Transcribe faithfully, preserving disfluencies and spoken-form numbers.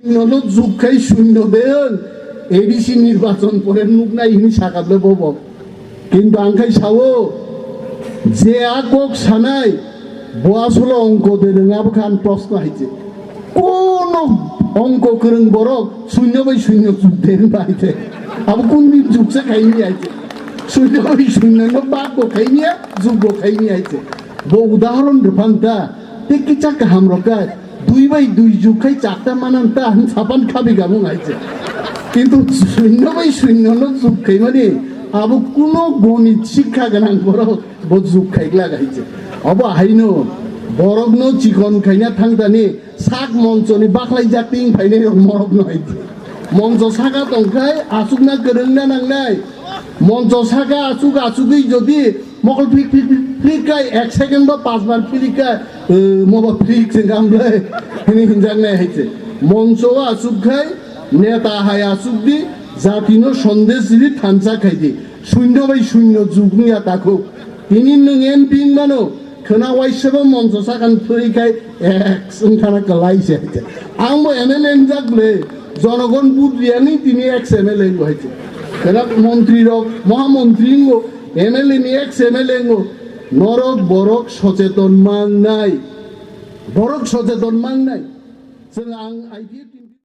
Nono jukkhai sunno deyon, A D C nirbachon pore nuknai hini sakable bobo. Kintu ang khai sao, je a kok sanai, bo asolo ongko de rwngabo khan proshno haise. Kono ongko kwrwng borok sunno bai sunno juk de hwnba haise. Abo kun din juksa khaini haise. Sunno bai sunno no bak bo khaini, juk bo khaini haise. Bo udahoron rwphang ta, te kicha kaham rok kai. Dui bai dui juk khai chakta manan ta hwn sapan khabi gamung haise. Kintu sunno bai sunno no juk khaimani abo kuno gonit sikha ganang borok bo juk khai glak haise. Obo haino borok no chikon khaina thangtani sak monchoni bakhlai jak ting phainai rok morok no haise. Moncho saka tongkhai asukna kwrwngna nangnai. Moncho saka asuk asugwi jodi mokol phik phik phik phik kai ek second ba pas bar phik kai, eh, moba phik se gamlai. Hini hinjak nai haise. Moncho asuk khai neta hai asuk di jati no sondes di thansa khai di. Sunno bai sunno jugni ya takhuk. Tini nwng M P wng mano, khwna waisaba moncho sakani phwrwi khai ex wng thana kwlai se hai khe. Ang bo M L A wngjak ble, jonogon vote riyani tini ex M L A wngbo hai khe. Khwna montri rok, mohamontri wngbo, M L A ni ex M L A wngbo. Norok borok socheton mangnai. Borok socheton mangnai. Chwng ang I P F T